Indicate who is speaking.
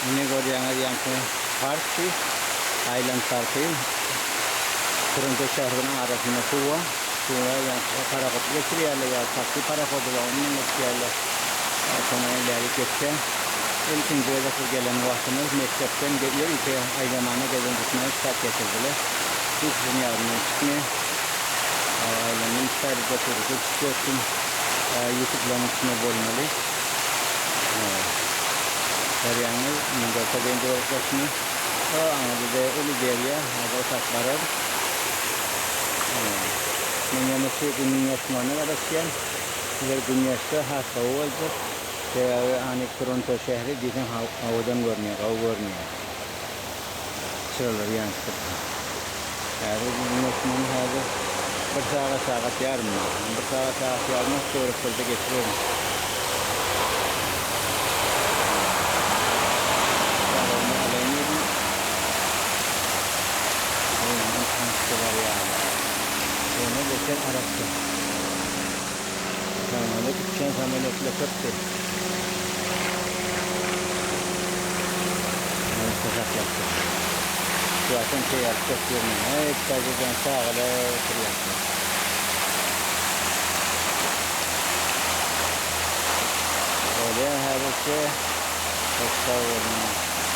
Speaker 1: Ine görýäňiz ýaňky park şu. Aýland parky. Toronto şäheri bilen arasynda suw bar. Suwa ýaňky parohod geçirýärler ýa taksi parohody bar ondan geçýärler. Şondan ilärik geçýär. Ilkinji gezek biz gelen wagtymyz mekdepden ýörite aýlamana gezen düşmäge kitap getirdiler. Hiç biriniň ýadyndan çykmaýar. Aýlandym Parižde surata düşjekdim. Ýutuplaryň içinde bolmaly. Görýäňiz, men görkezeýin töwerekdaşymy. O aňyrda-da uly derýa, häzir otap bararys. Men ýöne şu günüň ýaşmagyna garaşýan. Eger gün ýaşsa has gowy boljak. Sebäbi any Toronto şäheri diýseň owadan görünýär, gowy görünýär. Çyralar ýanyp dursa. Häzir günüň ýaşmagyna häzir bir sagat, sagat ýarym bar. Bir sagat, sagat ýarymy şu töwereklerde geçirerin. Çagalygymy alaýyn diýdim. Öňünden tanyşdylar ýaly. Ýöne beter arassa. Samolýot uçýan samolýotlar köpdi. Arassa saklapdyr. Zaten şey ýaly köp ýerine. Hep täzeden çagalar oturýarlar. Bolýar häzirçe. Hoş sag boluň.